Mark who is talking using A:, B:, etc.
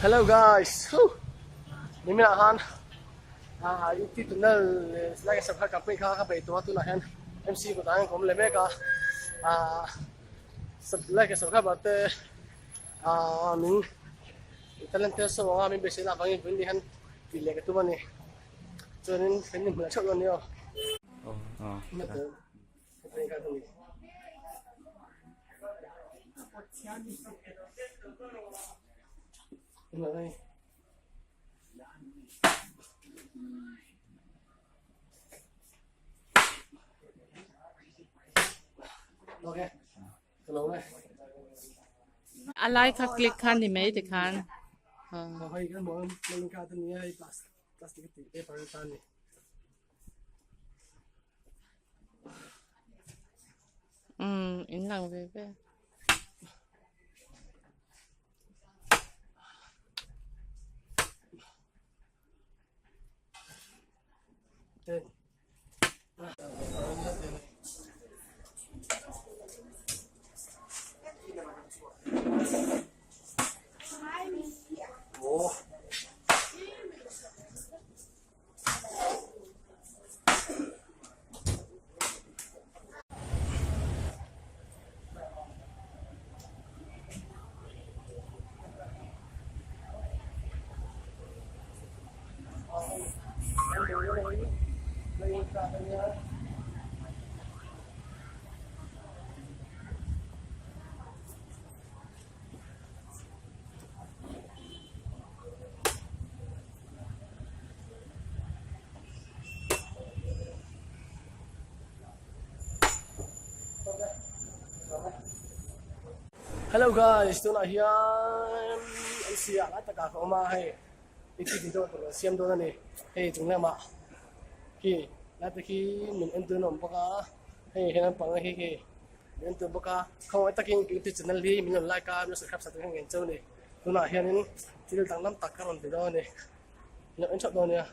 A: Hello guys huh nimin ah khan ah youtube channel like and subscribe campaign kha ka bei tawh a tunah hian MC kawtah hian ka awm leh mek a ah like and subscribe ah te ah min talent te saw anga min beisei lah avangin vawiin ni hian tih leh ka tum a ni chuanin kan inhmu leh theuh dawn a ni aw.
B: A lai kha click kha ni mai tikhan. Umm in lang ve ve.
A: Hello guys tunah hian an siah lai takah ka awm a hei i video tur an siam dawn a ni hei chung lamah khi lai te khi min en tur an awm bawk a hei he naupang hi khi min en tur bawk a khawngaih takin youtube channel hi min rawn like a min rawn subscribe sak tur hian ka incheu a ni tunah hianin thil danglam tak ka rawn ti dawn a ni. Lo en theuh dawn nia.